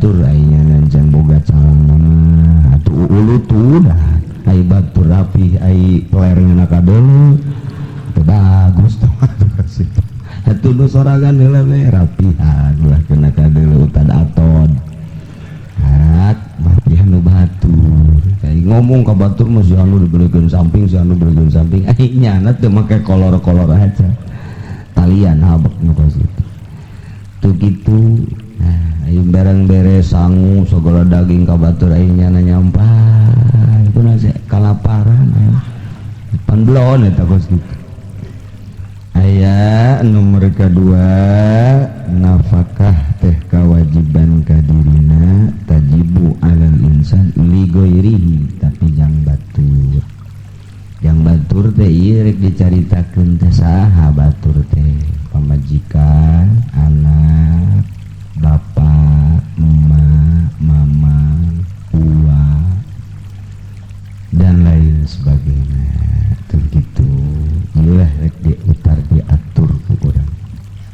batur aing can boga calana mah atuh ulutudan ai batur rapi ai peler ngana kadeuleu teu bagus tuh atuh nu sorangan heula we rapihan ulah kena kadeuleu utad atod hak rapihan nu batur ai ngomong ka batur mah si anu dibelikeun samping si anu dibelikeun samping ai nyana teu make kolor-kolor aja talian habek nu kos kitu tuh gitu. Nah, ayo barang beres sangu segala daging ka batur aing nyana nyampah itu nasi kalaparan pan belon eta kos kitu. Aya nomor kedua nafkah teh kewajiban kadirina tajibu alal insan li ghairihi tapi jang batur. Jang batur teh ieu rek dicaritakeun teh saha batur teh pamajikan, anak, bapak, emak, mama, uwa dan lain sebagainya. Tuh gitu. Iyalah rek diutar diatur ku urang.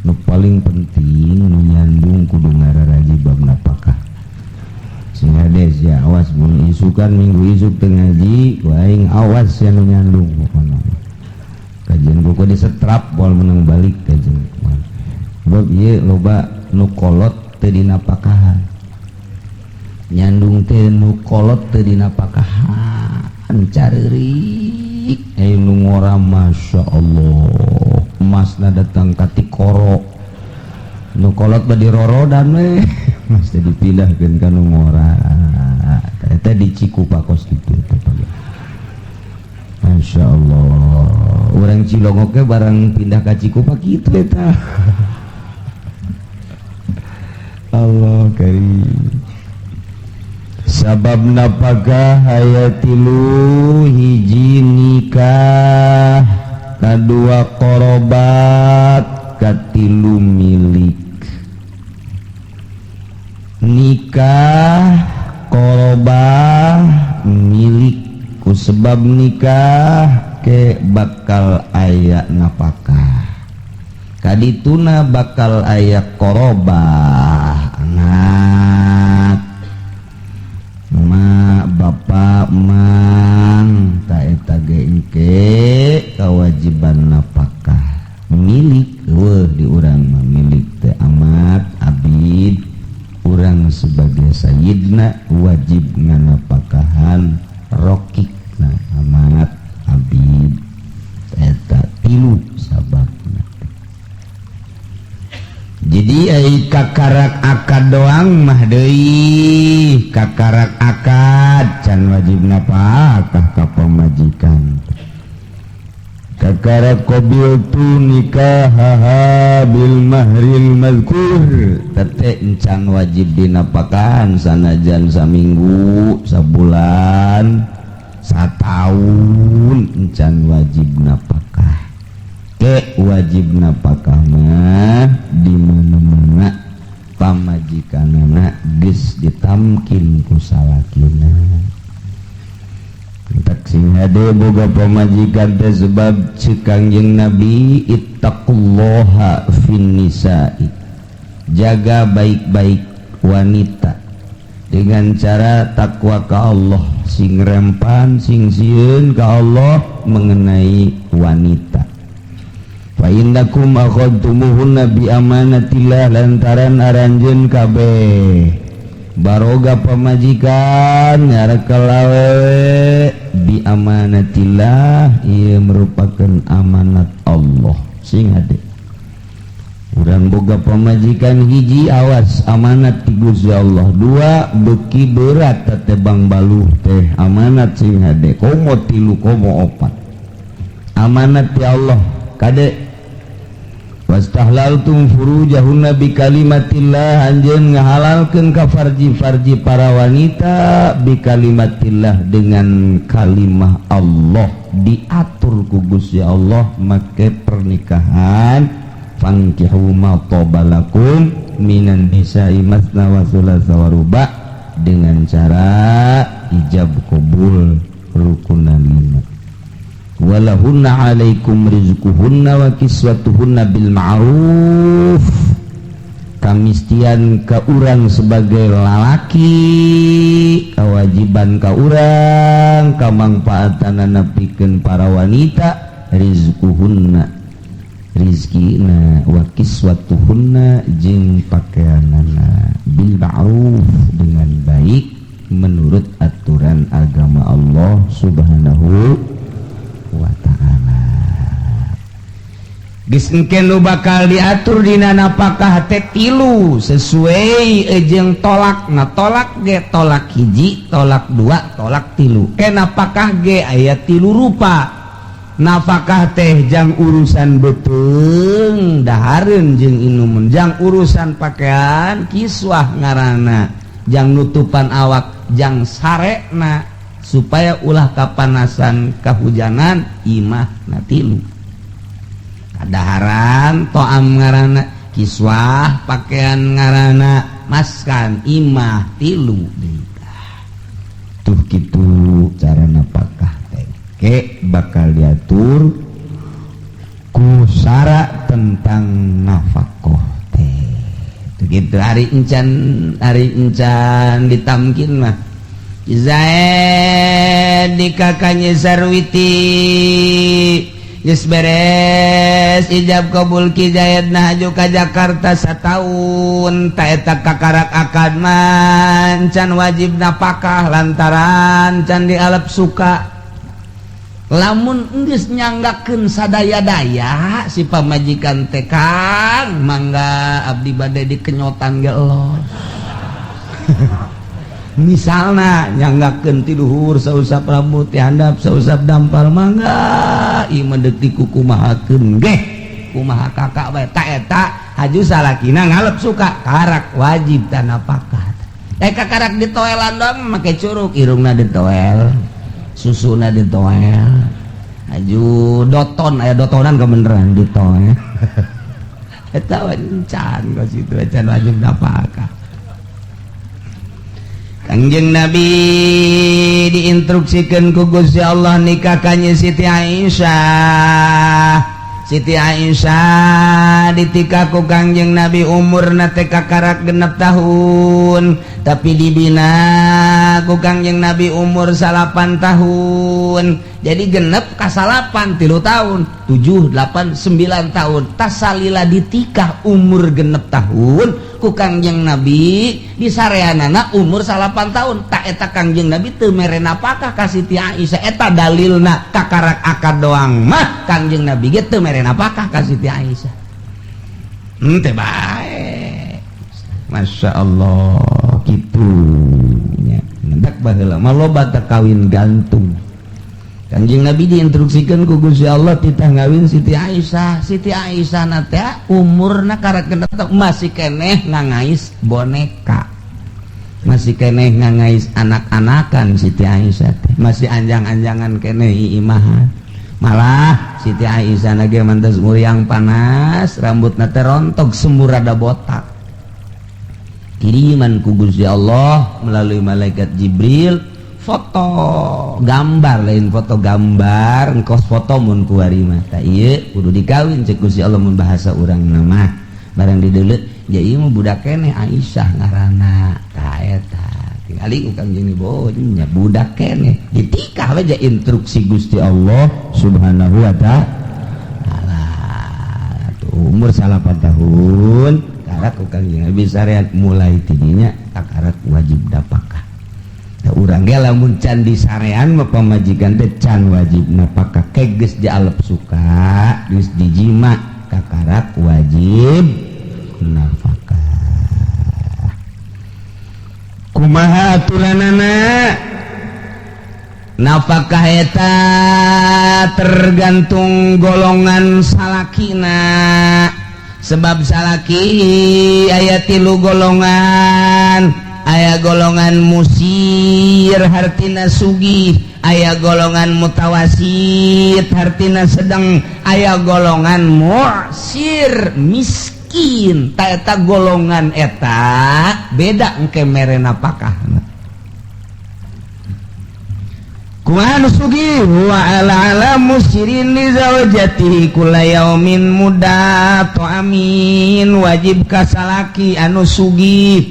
Nu paling penting nu nyandung kudu ngararaji bab napakah. Sing hades ya awas mun isukan minggu isuk teu ngaji ku aing awas ya nu nyandung pokona. Kajian ku disetrap moal menang balik kajian. Sebab ieu loba nu kolot teu dinapakahan. Nyandung teh nu kolot teu dinapakahan careurik eh nu ngora Masya Allah emasna datang ka tikoro nu kolot mah dirorodan we mas teh dipindahkeun ka nu ngora eta di Cikupa kos kitu teh. Masya Allah urang Cilongok ge barang pindah ka Cikupa kitu eta. Allah karim. Sabab napakah aya tilu hiji nikah kadua korobat katilu milik. Nikah korobah milik ku sebab nikah ke bakal aya napakah kadituna bakal aya korobah anak mak bapak mang ta eta ge engke kewajiban napakah milik eueuh di urang mah milik teh amat abid urang sebagai sayyidna wajib nganapakahan rokikna amat abid eta tilu sababna. Jadi ai kakarak akad doang mah deui kakarak akad can wajib napakah ka pamajikan. Kakara qabiltu nikahaha bil mahril mazkur tete encan wajib dinapakahan sanajan saminggu sabulan sataun encan wajib napakah. Ke wajib napakah mah di mana-mana pamajikanana geus ditamkin ku salakina. Tak sing hade boga pamajikan teh sebab ceuk Kangjeng Nabi ittaqullaha fin nisa'i. Jaga baik-baik wanita dengan cara takwa ka Allah, sing rempan sing sieun ka Allah mengenai wanita. Fa innakum akhadtumuhunna bi amanatillah lantaran aranjeun kabeh baroga pamajikan nyarekel awewe bi amanatillah ieu merupakan amanat Allah. Sing hade urang boga pamajikan hiji awas amanat ti Gusti Allah, dua beuki berat teh bang baluh teh amanat sing hade komo tilu komo opat amanat ti Allah kade. Wastahlaltum furujahunna bi kalimatillah anjeun ngahalalkeun ka farji-farji para wanita bi kalimatillah dengan kalimah Allah diatur ku Gusti Allah make pernikahan fankihu ma tabalakum minan nisa'i masna wa thulatha wa ruba dengan cara ijab qabul rukunan lima. Walahunna alaikum rizquhunna wa kiswatuhunna bil ma'ruf. Kamistian ka urang sebagai lalaki, kewajiban ka urang kamangfaatanana pikeun para wanita, rizquhunna rizkina wa kiswatuhunna jeung pakaianana bil ma'ruf dengan baik menurut aturan agama Allah Subhanahu wa ta'ala. Geus engke nu bakal diatur dina napakah teh tilu sesuai jeung tolak. Nah tolak ge tolak hiji, tolak dua, tolak tilu. Ke napakah ge aya tilu rupa. Nafkah teh jang urusan beuteung dahareun jeung inumun, jang urusan pakaian kiswah ngaranna, jang nutupan awak, jang sarekna supaya ulah kapanasan kahujanan imah na tilu. Kadaharan to'am ngaranna, kiswah pakaian ngaranna, maskan imah tilu deui. Tuh kitu cara napakah teh. Ke bakal diatur ku syarat tentang nafkah teh. Tuh kitu ari encan ditamkin mah. Zaid dikakanya Sarwiti geus beres ijab kabul Ki Zaid haju ka Jakarta sataun ta eta kakarak akad mah can wajib napakah lantaran can dialep suka. Lamun geus nyanggakeun sadaya-daya si pamajikan teh Kang mangga abdi bade dikenyotan ge los. Misalna nyanggakeun ti luhur sausap rambut ti handap sausap dampal mangga ieu mah deuk dikukumahakeun geh kumaha kakak bae ta eta haju salakina ngalep suka karak wajib tanapakah. Kakarak ditoelan doang make curug irungna ditoel susuna ditoel haju doton aya dotonan kebeneran ditoel eta encan kos kitu encan wajib napakah. Kangjeng Nabi diinstruksikan ku Gusti Allah nikah ka Siti Aisyah. Siti Aisyah ditikah ku Kangjeng Nabi umurna teh kakarak 6 tahun, tapi dibina ku Kangjeng Nabi umur 8 tahun. Jadi genep ka 8 3 tahun, 7, 8, 9 tahun. Tasalila ditikah umur 6 tahun ku Kangjeng Nabi disareanana umur 8 tahun. Tak eta Kangjeng Nabi teu mere napakah ka Siti Aisyah. Eta dalilna kakarak akad doang mah Kangjeng Nabi ge teu mere napakah ka Siti Aisyah. Teu bae. Masya Allah kitu nya. Mendak baheula mah loba teh kawin gantung. Kangjeng Nabi diinstruksikan ku Gusti Allah titah ngawin Siti Aisyah. Siti Aisyah na teh umurna karak genep masih keneh ngangais boneka. Masih keneh ngangais anak-anakan Siti Aisyah teh. Masih anjang-anjangan keneh iimahan. Malah Siti Aisyah na ge mantas muriang panas, rambutna teh rontok sembur rada botak. Kiriman ku Gusti Allah melalui malaikat Jibril foto gambar, lain foto gambar engkos foto mun kuari mah ta ieu kudu dikawin cek Gusti Allah mun bahasa urang mah barang dideuleut ja ieu mah budak keneh Aisyah ngaranna ta eta tingali ku Kangjeng Nabi nya budak keneh ditikah we ja instruksi Gusti Allah Subhanahu wa ta'ala. Tuh umur 8 tahun karak ku Kangjeng Nabi syariat mulai tidinya kakarak wajib napakah. Urang ge lamun can disarean mah pamajikan teh can wajib napakah ke geus dialep suka geus dijima kakarak wajib nafkah. Kumaha aturanana nafkah eta tergantung golongan salakina. Sebab salaki aya 3 golongan. Aya golongan musir hartina sugih, aya golongan mutawasit hartina sedang, aya golongan mu'sir miskin. Ta eta golongan eta beda engke mere napakahna. Kumaha nu sugih wa ala ala musirin li zaujatihi kulla yaumin muda amin wajib ka salaki anu sugih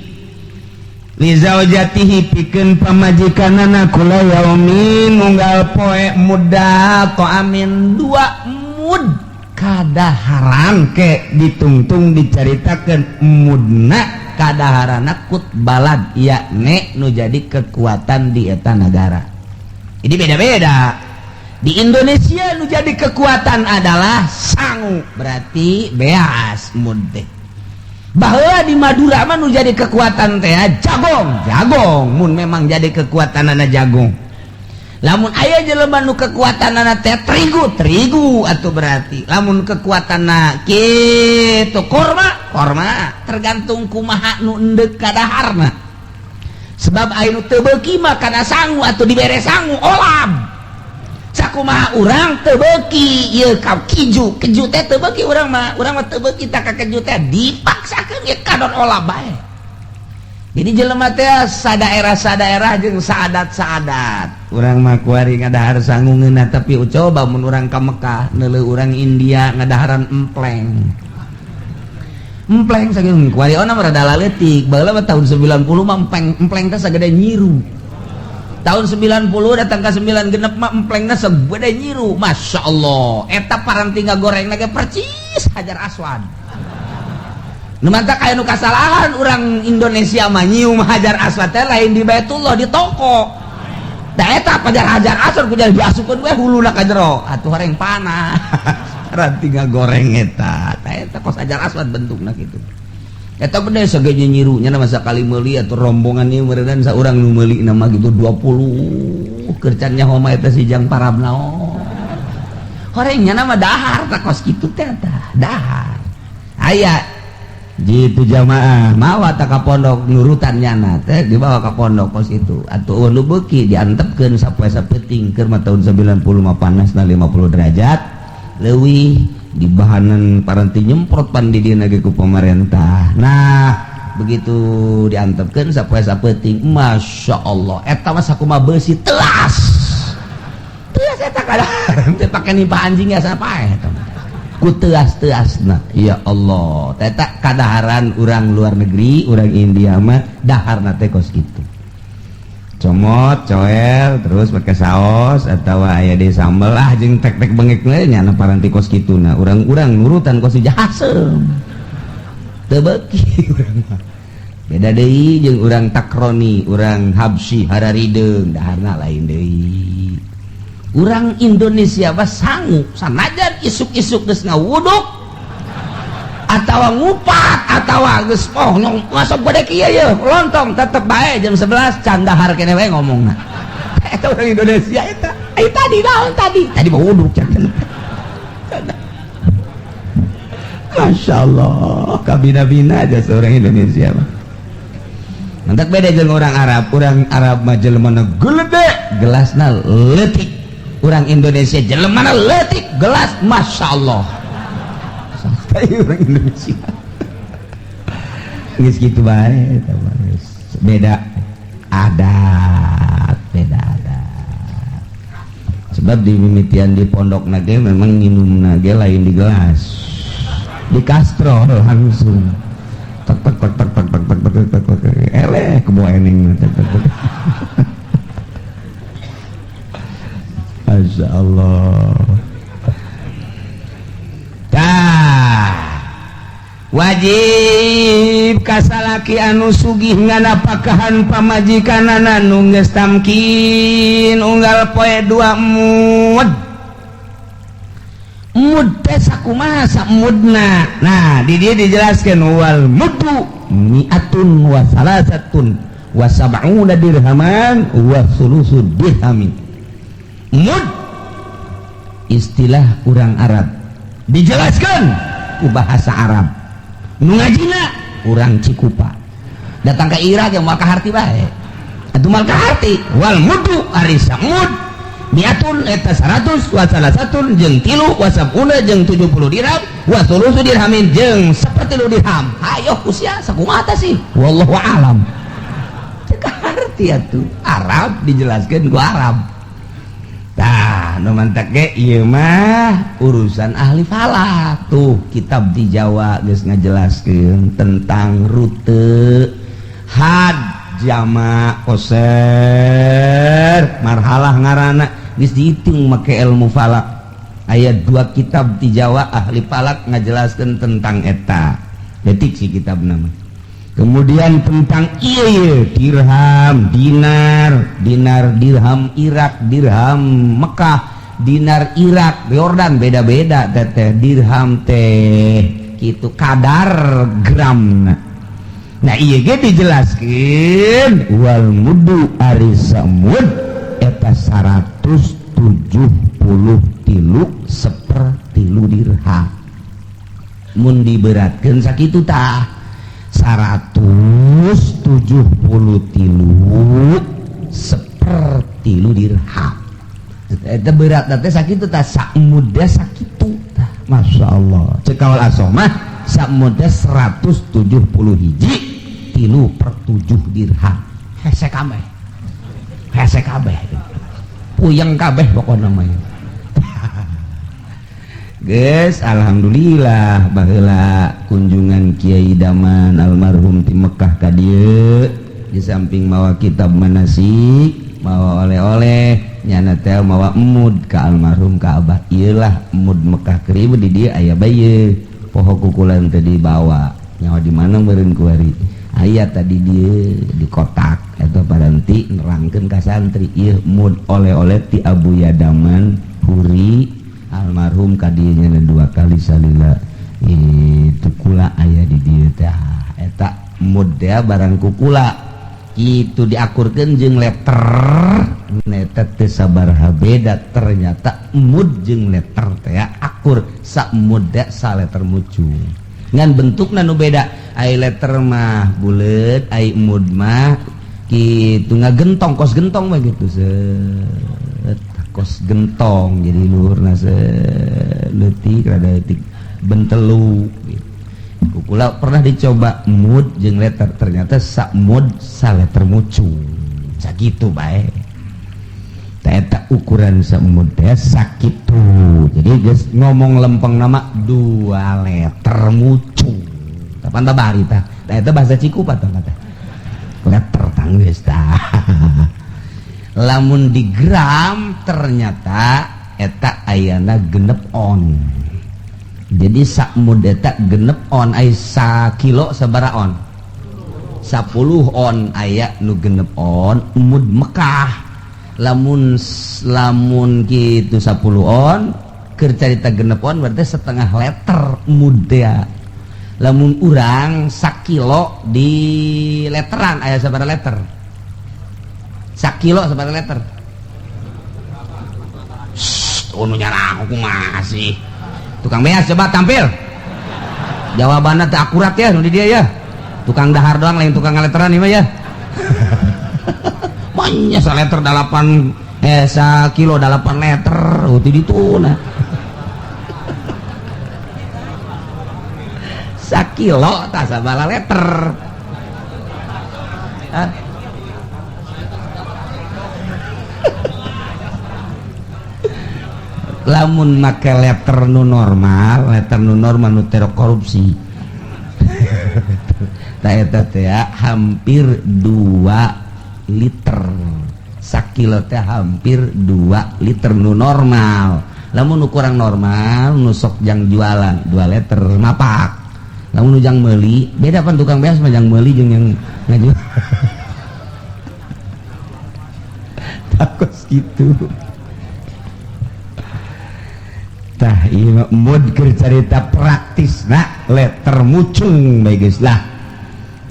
li zaujatihi pikeun pamajikanana kulla yaumin unggal poe muda amin dua mud kadaharan ke ditungtung dicaritakeun mudna kadaharana kut balad yakni nu jadi kekuatan di eta nagara. Ini beda-beda. Di Indonesia nu jadi kekuatan adalah sangu, berarti beas mud teh. Baheula di Madura mah nu jadi kekuatan teh jagong, jagong mun memang jadi kekuatanana jagung. Lamun aya jelema nu kekuatanana teh terigu, terigu atuh berarti. Lamun kekuatanna kitu korma, korma tergantung kumaha nu endek kadaharna. Sebab aya nu teu beuki mah kana sangu atuh dibere sangu olab. Sakumaha urang teu beuki ieu ka keju, keju teh teu beuki urang mah teu beuki tah ka keju teh dipaksakeun ge kadon olab bae. Jadi jelema teh sadaerah-sadaerah jeung saadat-saadat. Urang mah kuari ngadahar sangu ngeunah tapi coba mun urang ka Mekah neuleuh urang India ngadaharan empleng. Empleng saking kuari ona mah rada leutik, baheula mah tahun 90 mah empleng, empleng teh sagede nyiru. Tahun 90 datang ka 9 genep mah emplengna sagede nyiru. Masya Allah, eta paranti ngagorengna ge percis Hajar Aswad. Nu mantak aya nu kasalahan urang Indonesia mah nyium Hajar Aswad teh lain di Baitullah di toko. Da eta pajar Hajar Aswad ku jadi diasupkeun we huluna ka jero. Atuh horeng panas. Paranti ngagoreng eta. Tah eta kos Hajar Aswad bentukna kitu. Eta bede sagede nyiru nya masa kali meuli atuh rombongan ieu meureunnan saurang nu meuli na mah gitu 20 keur can nyaho mah eta si Jang Parabna. Horeng nya mah dahar tah kos kitu teh tah dahar. Aya gitu jamaah mawa tak ka pondok nurutan nyana teh dibawa ka pondok kos itu atuh nu beuki diantepkeun sapoe sapeuting keur mah tahun 90 mah panasna 50 derajat leuwih di bahanan paranti nyemprot pan di dina ge ku pemerintah. Nah begitu diantepkeun sapoe sapeuting Masya Allah eta mah sakumaha beusi telas telas eta kadang teh pake nimpa anjing ya sapae eta ku teas-teasna. Ya Allah eta kadaharan urang luar negeri urang India mah daharna teh kos kitu comot coel terus pakai saos atau aya di sambel ah jeung tek-tek bengek we nya paranti kos kituna urang-urang nurutan kos jahaseum teu beuki urang mah. Beda deui jeung urang Takroni urang Habsyi hararideung daharna lain deui. Urang Indonesia mah sangu sanajan isuk-isuk geus ngawuduk atawa ngupat atawa geus oh nyong masuk gede kieu ye lontong tetep bae jam 11 can dahar keneh we ngomongna. Eta urang Indonesia eta. Ai tadi naon tadi? Tadi mah wuduk can. Masya Allah, kabina-bina aja seorang Indonesia mah. Mantak beda jeung orang Arab. Orang Arab mah jelemana gede, gelasna leutik. Orang Indonesia jelemana leutik, gelas Masya Allah. Sampai orang Indonesia. Geus kitu bae eta mah. Beda adat, beda adat. Sebab di mimitian di pondok nage memang nginumna ge lain di gelas. Di kastrol langsung. Tek tek tek tek tek tek tek tek tek tek. Eleh kebawa eneng tek tek tek. Masya Allah. Tah wajib kasalaki anu sugih nganapakahan pamajikanana nu geus tamkin unggal poe dua mud. Mud teh sakumaha samudna. Nah, di dieu dijelaskeun wal muddu mi'atun wa salasatun wa sab'una dirhaman wa sulusu dirhamin. Mud istilah urang Arab dijelaskan ku bahasa Arab. Nu ngajina urang Cikupa. Datang ke Irak yang moal kaharti bae. Atuh moal kaharti wal muddu ari samud miatun eta 100 wa salasatun jeung 3 wa sabuna jeung 70 dirham wa sulusu dirhamin jeung 1/3 dirham. Hayoh usia sakumaha tah sih? Wallahu alam. Teu kaharti atuh. Arab dijelaskeun ku Arab. Tah nu mantak ge ieu mah urusan ahli falak. Tuh kitab di Jawa geus ngajelaskeun tentang rute had jama koser marhalah ngaranna geus dihitung make ilmu falak. Aya dua kitab di Jawa ahli falak ngajelaskeun tentang eta. Detik si kitab nama. Kemudian tentang iya dirham, dinar, dinar dirham Irak, dirham Mekah, dinar Irak, Yordan beda-beda teteh dirham teh gitu kadar gram. Nah iya ge dijelaskeun wal mudu ari samud eta 173 sepertilu dirham. Mun diberatkeun sakitu tah 173 sepertilu dirham. Eta berat teh sakitu tah samuda sakitu tah. Masya Allah. Cek kaul asomah samuda 170 hiji 3/7 dirham. Hese kabeh. Hese kabeh. Puyeng kabeh pokona mah. Guys, alhamdulillah baheula kunjungan Kiai Daman almarhum ti Mekah ka dieu di samping mawa kitab manasik, mawa oleh-oleh, nyana teh mawa emud ka almarhum ka Abah. Ieulah emud Mekah keur di dieu aya bae poho kukulan teh dibawa. Nyawa di mana meureun kuari. Aya tadi dieu di kotak eta paranti nerangkeun ka santri ieu emud oleh-oleh ti Abu Yadaman Huri almarhum kadinya dua kali salila itu kula aya di dieu teh eta mud teh barang kukula kitu diakurkeun jeung letter neta teu sabaraha beda ternyata mud jeung letter teh akur sa mud teh sa letter mucu ngan bentukna nu beda ai letter mah buleut ai mud mah kitu ngagentong kos gentong mah gitu set kos gentong jadi luhurna leutik rada leutik bentelu gitu. Kukula pernah dicoba mud jeung letter ternyata sa mud sa letter mucu sakitu bae tah eta ukuran sa mud teh sakitu. Jadi geus ngomong lempeng nama 2 letter mucu kapan tah bari tah tah eta bahasa Cikupa tah kata letter tanggeus tah. Lamun di gram ternyata eta ayana genep on. Jadi sakmud eta genep on ai sakilo sabaraha on? 10 on aya nu genep on mud Mekah. Lamun lamun kitu 10 on keur carita genep on berarti setengah liter mud teh. Lamun urang sakilo di leteran aya sabaraha liter? Sakilo sabaraha liter? Shh, nu nyarang kumaha sih? Tukang beas coba tampil. Jawabannya teu akurat ya nu di dia ya. Tukang dahar doang lain tukang ngaleteran ieu mah ya. Banyak saleter 8 sakilo 8 liter oh ti ditu nah. Sakilo tah sabaraha liter? Hah? Lamun make letter nu normal, letter nu normal nu teu korupsi. Tah eta teh hampir 2 liter. Sakilo teh hampir 2 liter nu normal. Lamun nu kurang normal nu sok jang jualan 2 liter mapak. Lamun nu jang meuli, beda pan tukang beas mah jang meuli jeung yang ngajual. Takos kitu. Tah ieu mud keur carita praktisna letter mucung bae geus lah.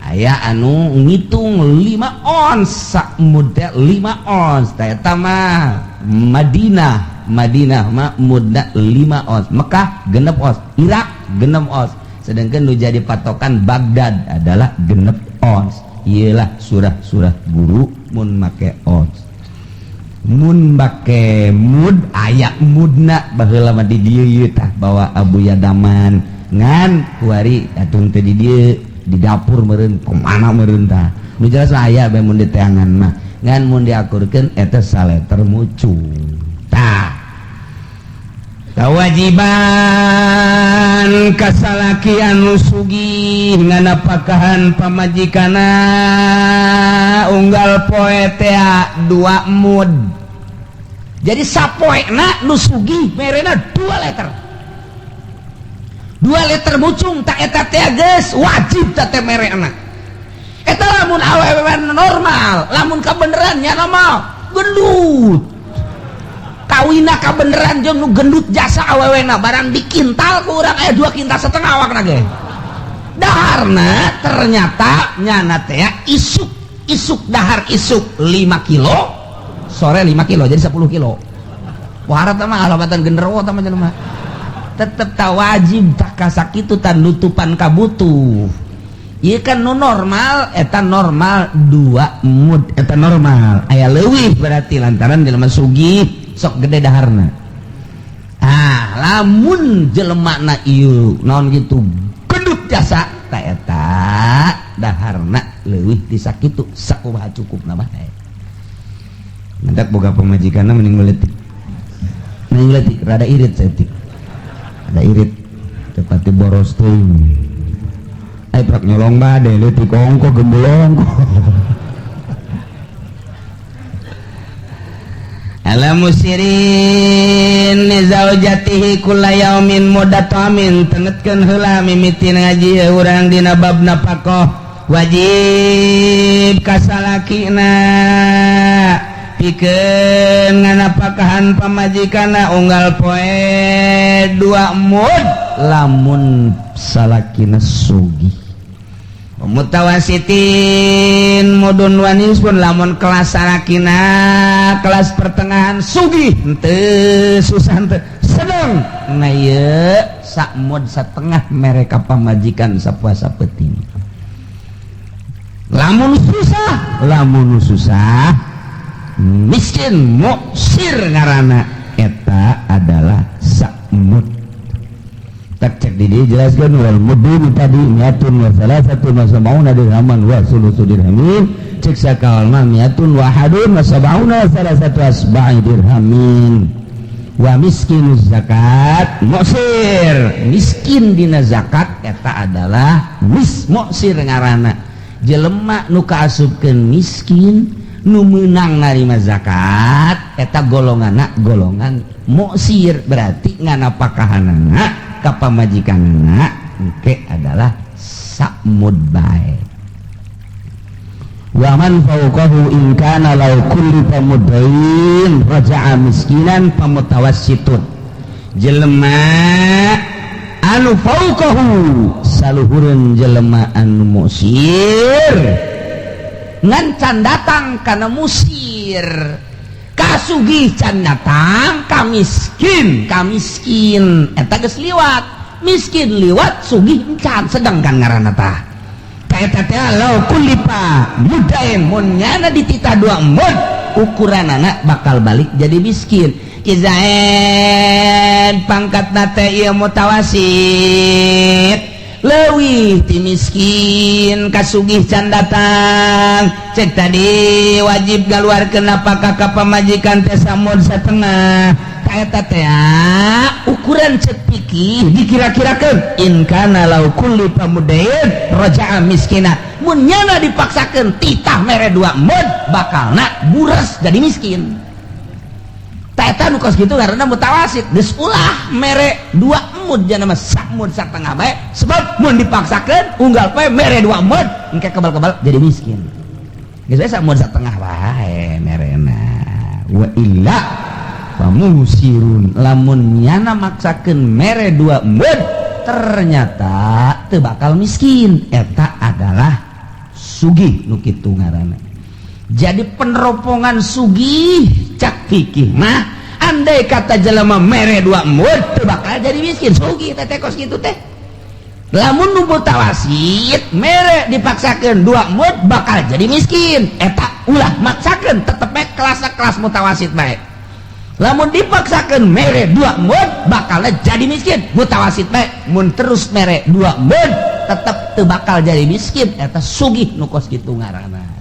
Aya anu ngitung 5 ons sakmud teh 5 ons tah eta mah Madinah, Madinah mah mudna 5 ons, Mekah 6 ons, Irak 6 ons. Sedangkan nu jadi patokan Baghdad adalah 6 ons. Ieulah surah-surah guru mun make ons. Mun make mud aya mudna baheula mah di dieu ieu tah bawa Abu Yadaman ngan kuari atuh teh di dieu di dapur meureun kumaha meureun tah nu jelas aya bae mun diteangan mah ngan mun diakurkeun eta saleter mucung tah. Kewajiban kasalaki anu sugih nganapakahan pamajikana unggal poe teh 2 mud. Jadi sapoena nu sugih merena 2 liter. 2 liter mucung tak eta teh geus wajib teh teh merena. Eta lamun awewe normal, lamun kabeneran nya normal, gendut. Kawina kabeneran jeung nu gendut jasa awewena barang dikintal ku urang aya 2,5 kintal awakna ge. Daharna ternyata nyana teh isuk isuk dahar isuk 5 kilo, sore 5 kilo jadi 10 kilo. Warat mah alabatan genderuwo tah mah jelema. Tetep tak wajib tak kasakitu tan nutupan kabutuh. Ieu kan nu normal eta normal 2 mud eta normal. Aya leuwih berarti lantaran jelema sugih sok gede daharna. Ah, lamun jelemana ieu naon gitu gendut jasa ta eta daharna leuwih ti sakitu sakumaha cukupna mah. Mendak boga pamajikanna mending leutik. Mending leutik rada irit saeutik. Rada irit tepati boros teuing. Ai prak nyolong bade leutik ongko gembul ongko. Ala musirin zaujatihi kulla yaumin mudatamin tengetkeun heula mimiti ngaji urang dina bab napakoh wajib kasalakina pikeun nganapakahan pamajikanna unggal poe 2 mud lamun salakina sugih. Mutawasitin mudun wanis pun lamun kelas salakina kelas pertengahan sugih henteu susah henteu sedang nah ieu sakmud satengah mereka pamajikan sapuasa peuting. Lamun susah miskin muksir ngaranna eta adalah sakmud. Tak cek di dia jelaskan wal mudun tadi miatun wa salasatun wa sab'una dirhaman wa sulusu dirhamin cek sakawal mah miatun wa hadun wa sab'una wa salasatu asba'i dirhamin wa miskin zakat muksir miskin dina zakat eta adalah muksir ngaranna jelema nu kaasupkeun miskin nu meunang narima zakat eta golonganna golongan muksir berarti nganapakahanana ka pamajikanna engke adalah sakmud bae. Wa man fawqahu in kana law kullifa mudain raja'a miskinan pamutawassitun jelema anu fawqahu saluhureun jelema anu musir ngan can datang kana musir kasugih can datang ka miskin eta geus liwat miskin liwat sugih encan sedangkan ngaranna tah eta teh law kullipa mudain mun nyana dititah 2 mud ukuranana bakal balik jadi miskin. Kizaid pangkatna teh ieu mutawasit leuwih ti miskin kasugih can datang cek tadi wajib galuarkeun napakah ka pamajikan teh samud satengah ka eta teh ukuran cek pikir dikira-kirakeun in kana law kulli pamudain raja'a miskina mun nyana dipaksakeun titah mere 2 mud bakalna buras jadi miskin. Ta eta nu kos kitu karena mutawasit geus ulah mere 2 mud jana mah sakmud satengah bae sebab mun dipaksakeun unggal poe mere 2 mud engke kebal-kebal jadi miskin. Geus bae sakmud satengah bae merena. Wa illa famusirun lamun nyana maksakeun mere 2 mud ternyata teu bakal miskin eta adalah sugih nu kitu ngaranna. Jadi peneropongan sugih cak fikih mah andai kata jelema mere 2 mud teu bakal jadi miskin sugih teh teh kos kitu teh. Lamun nu mutawasit mere dipaksakeun 2 mud bakal jadi miskin eta ulah maksakeun tetep bae kelas mutawasit bae. Lamun dipaksakeun mere 2 mud bakal jadi miskin mutawasit bae. Mun terus mere 2 mud tetep teu bakal jadi miskin eta sugih nu kos kitu ngaranna.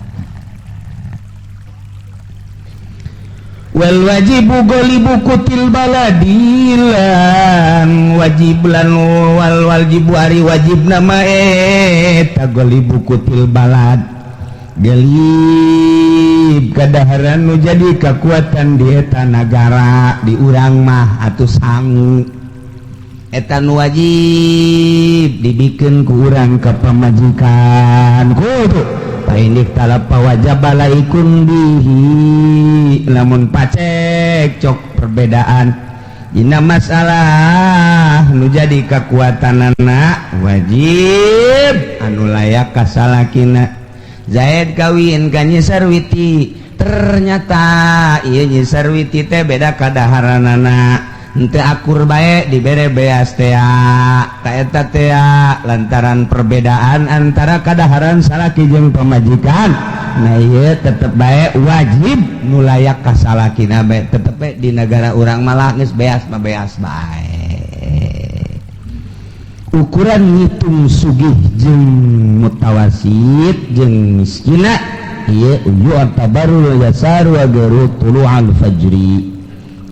Wal wajibu ghalibu qutil baladilan wajib lan wal wajibu ari wajib nama eta ghalibu qutil balad gelib kadaharan nu jadi kekuatan di eta nagara di urang mah atuh sangu eta nu wajib dibikeun ku urang ka pamajikan kudu. Ini talapa wajib balaikun bihi lamun pacek cok perbedaan dina masalah nu jadi kekuatanana wajib anu layak ka salakina. Zaid kawin ka Nyi Sarwiti, ternyata ieu Nyi Sarwiti teh beda kadaharanana, henteu akur bae dibere beas tea ka eta tea lantaran perbedaan antara kadaharan salaki jeung pamajikan. Nah ieu tetep bae wajib nu layak ka salakina bae tetep bae di negara urang malah geus beas mah beas bae. Ukuran ngitung sugih jeung mutawasit jeung miskina ieu yu'tabarul yasaru wa gharu tulu'al fajri.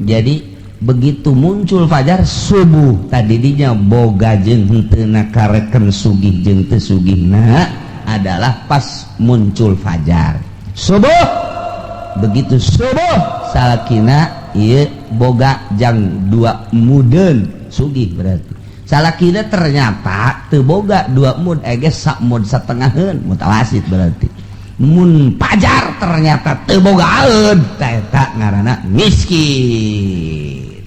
Jadi begitu muncul fajar subuh tadi dinya boga jeung henteu kareken sugih jeung teu sugihna adalah pas muncul fajar subuh. Begitu subuh salakina ieu boga jang dua muden sugih, berarti salakina ternyata teu boga dua mud ege sak mud satengaheun mutawasit. Berarti mun fajar ternyata teu bogaeun eta ngaranna miskin.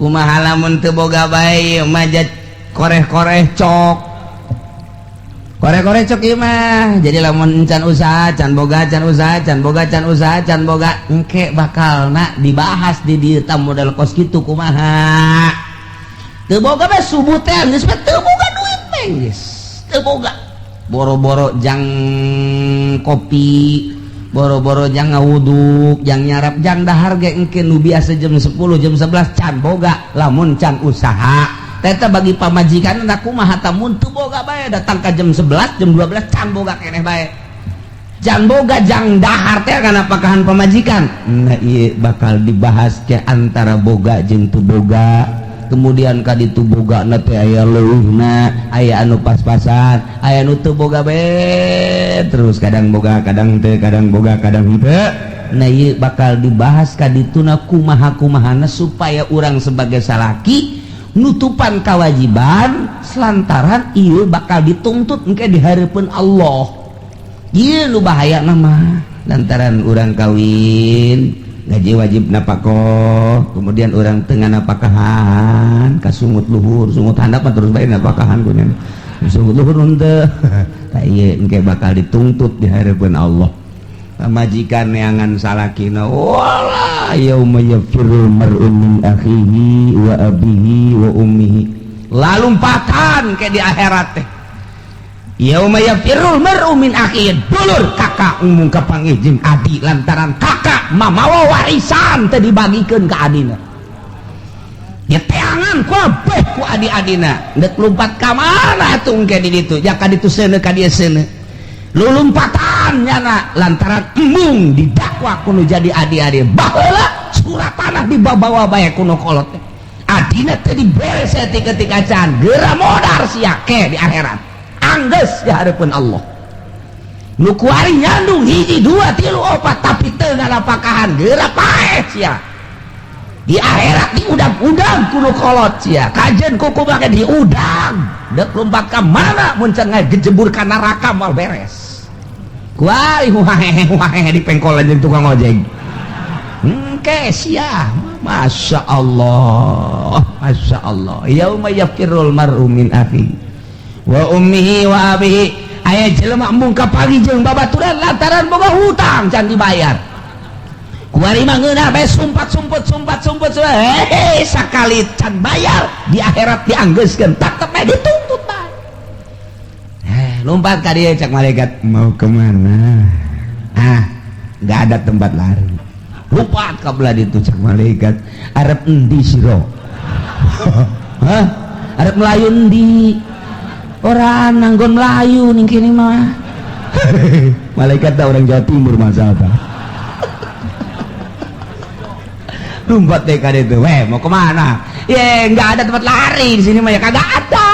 Kumaha lamun teu boga bae mah koreh-koreh cok. Koreh-koreh cok ieu mah. Jadi lamun can usaha, can boga, can usaha, can boga, can usaha, can boga, engke bakalna dibahas di dieu tah model kos kitu kumaha. Teu boga bae subuh teh geus mah teu boga duit teh geus. Teu boga. Boro-boro jang kopi, boro-boro jang ngawuduk, jang nyarap, jang dahar ge engke nu biasa jam 10, jam 11 can boga lamun can usaha. Teta bagi pamajikan na kumaha tamun teu boga bae datang ka jam 11, jam 12 can boga keneh bae. Can boga jang dahar teh kana pakahan pamajikan. Nah ieu bakal dibahas ke antara boga jeung teu boga. Kemudian ka ditu boga na teh aya leuwihna, aya anu pas-pasan, aya nu teu boga bae terus kadang boga kadang teu, kadang boga kadang teu. Nah ieu bakal dibahas ka dituna kumaha-kumahana supaya urang sebagai salaki nutupan kewajiban selantaran ieu bakal dituntut engke di hareupeun Allah. Ieu nu bahaya mah lantaran urang kawin gaji wajib napakoh, kemudian orang tengah napakahan kasungut luhur sungut handap terus bae napakahan kunya sungut luhur henteu. Tah ieu engke bakal dituntut di hareupeun Allah. Pamajikan neangan salakina wala yauma yafirul mar'u min akhihi wa abihi wa ummihi, lalumpatan ke di akhirat teh. Yauma yafirul mar'u min akhihi, dulur kakak umum kapanggih jeung adi lantaran kakak mamawa warisan teh dibagikeun ka adina. Ya teangan kabeh ku adi-adina deuk lumpat ka mana atuh engke di ditu, ja ka ditu seuneu ka dieu seuneu. Lulumpatan nyana lantaran embung didakwa kuno jadi adi-adi. Baheula surat tanah dibawa bae kuno kolot teh. Adina teh dibere saeutik-eutik acan, geura modar sia ke di akhirat. Anggeus di hareupeun Allah. Nu kuari nyandung hiji dua tilu opat tapi teu ngalapakahan geura paeh sia. Di akhirat diudang-udang kuno kolot sia. Kajen kuku make diudang. Deuk lompat ka mana mun can ngagejebur ka neraka moal beres. Kuari huhahehe huhahehe di pengkolan jeung tukang ojek. Engke sia. Masya Allah, Masya Allah. Yauma yafirul mar'u min akhihi wa ummihi wa abihi. Aya jelema embung ka pagi jeung babaturan lantaran boga hutang can dibayar. Kuari mah ngeunah bae sumpat-sumput sumpat-sumput hehe sakali can bayar di akhirat dianggeuskeun tetep bae dituntut bae. Lompat ka dieu cak malaikat mau kemana? Ah, enggak ada tempat lari. Lompat ka belah ditu cak malaikat arep endi sira? Hah? Arep melayu endi? Ora nanggon melayu ning kene mah. Malaikat tah orang Jawa Timur masa apa? Lompat deh ka ditu. Weh, mau kemana? Ye, nggak ada tempat lari di sini mah ya, kagak ada.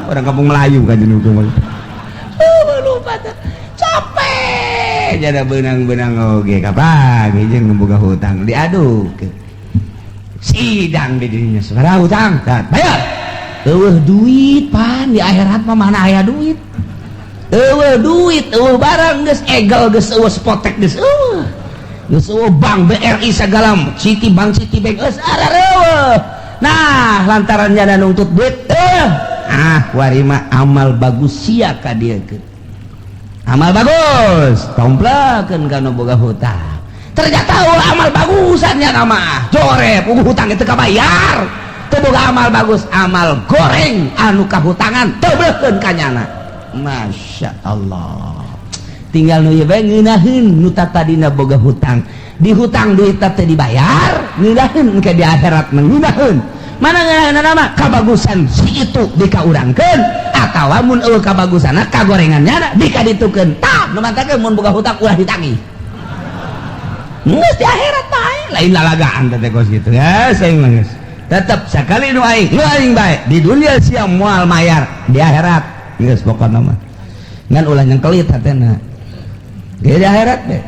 Orang kampung Melayu kan jenuh mah. Lompat. Capek. Jadi benang-benang oge kapan jeung boga hutang diaduk. Sidang di dirinya sabaraha hutang? Bayar. Eueuh duit pan di akhirat mah mana aya duit. Eueuh duit, eueuh barang geus egel geus eueuh spotek geus eueuh. Geus eueuh bank BRI segala Citibank Citibank geus arareueuh. Nah, lantaran jana nuntut duit warima amal bagus sia ka dieu. Amal bagus, tomplakeun ka nu boga hutang. Ternyata eueuh amal bagusannya nama jorep hutang itu kabayar. Teu boga amal bagus, amal goreng anu kahutangan teu ka nyana. Masya Allah. Tinggal nu ieu bae ngeunaheun nu tadina boga hutang. Di hutang duit teh dibayar, ngeunaheun ke di akhirat mah ngeunaheun. Mana ngeunaheun mah kabagusan si itu dikaurangkeun atawa mun eueuh kabagusanna kagorengan nyana dikaditukeun. Tah nu mantakeun mun boga hutang ulah ditagih. Geus di akhirat bae, lain lalagaan teh kos kitu. Ya, saya mah geus. Tetep sakali nu aing bae di dunia sia moal mayar, di akhirat geus pokona mah. Ngan ulah nyengkelit hatena. Di akhirat deh.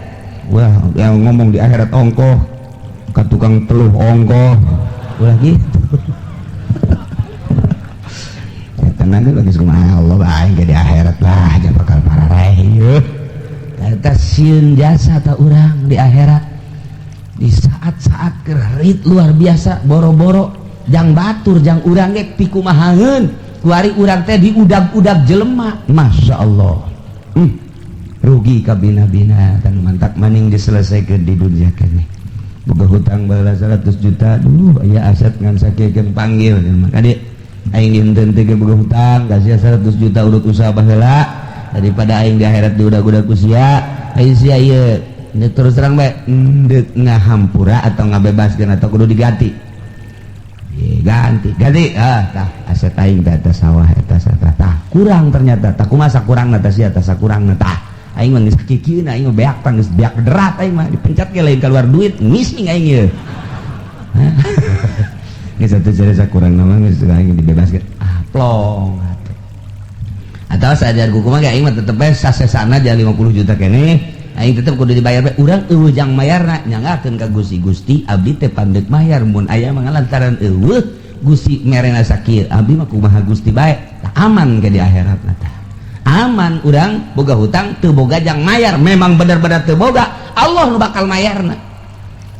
Wah, yang ngomong di akhirat ongkoh, ka tukang teluh ongkoh. Ulah gitu. Ya tenang lagi kumaha Allah bae ge di akhirat lah jangan bakal pararaeh ieu. Eta sieun jasa ta urang di akhirat. Di saat-saat kerit luar biasa boro-boro jang batur jang urang ge pikumahaeun. Kuari urang teh diudag-udag jelema. Masya Allah. Rugi kabina-bina dan mantak maning diselesaikan di dunia kene. Boga hutang baheula 100 juta, duh aya aset ngan sakieu panggil maka di aing dinten teh boga hutang kasih 100 juta urut usaha baheula daripada aing di akhirat diudag-udag ku sia. Aing sia ieu terus terang bae deuk ngahampura atau ngabebaskeun atau kudu diganti. Ganti, ganti. Ah, tah aset aing teh eta sawah eta tah tah kurang ternyata. Tah kumaha sakurangna tah sia tah sakurangna tah. Aing mah geus kikieun aing mah beak tah geus beak derat aing mah dipencat ge lain keluar duit ngising aing ieu. Geus atuh jadi sakurangna mah geus aing dibebaskeun. Ah, plong atuh. Atawa sajar kumaha ge aing mah tetep bae sasesana ja 50 juta keneh. Aing tetep kudu dibayar bae. Urang eueuh jang mayarna nyanggakeun ka Gusti Gusti abdi teh pandeuk mayar mun aya mah lantaran eueuh Gusti merena sakieu abdi mah kumaha Gusti bae. Tah aman ke di akhirat tah. Aman urang boga hutang teu boga jang mayar memang bener-bener teu boga Allah nu bakal mayarna.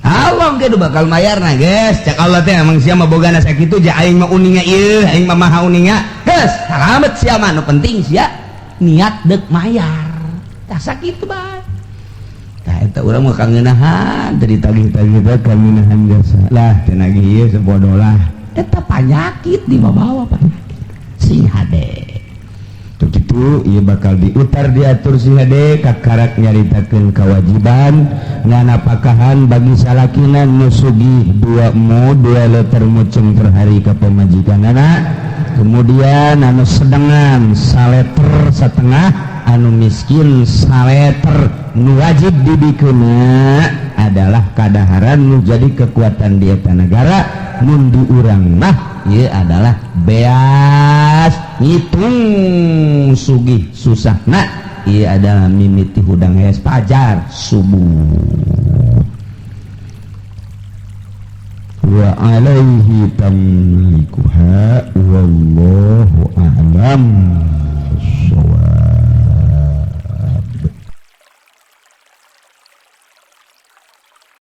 Allah ge nu bakal mayarna geus cek Allah teh emang sia mah bogana sakitu ja aing mah uninga ieu aing mah maha uninga geus salamet sia mah nu penting sia niat deuk mayar tah sakitu bae. Tah eta urang mah kangeunahan teu ditagih-tagih teh kangeunahan jasa lah teu nagih ieu sebodoh lah eta panyakit dibawa-bawa panyakit sing hade. Begitu ia bakal diutar diatur si hade kakarak nyaritakeun kewajiban nganapakahan bagi salakina nu sugih 2 mu 2 liter muceng per hari ka pamajikanana, kemudian anu sedengan saleter setengah, anu miskin saleter. Nu wajib dibikeunna adalah kadaharan nu jadi kekuatan di eta negara. Mun di urang mah ieu adalah beas ngitung sugih susahna ieu adalah mimiti hudang hees pajar subuh. Wa alaihi tamlikuha wallahu a'lam.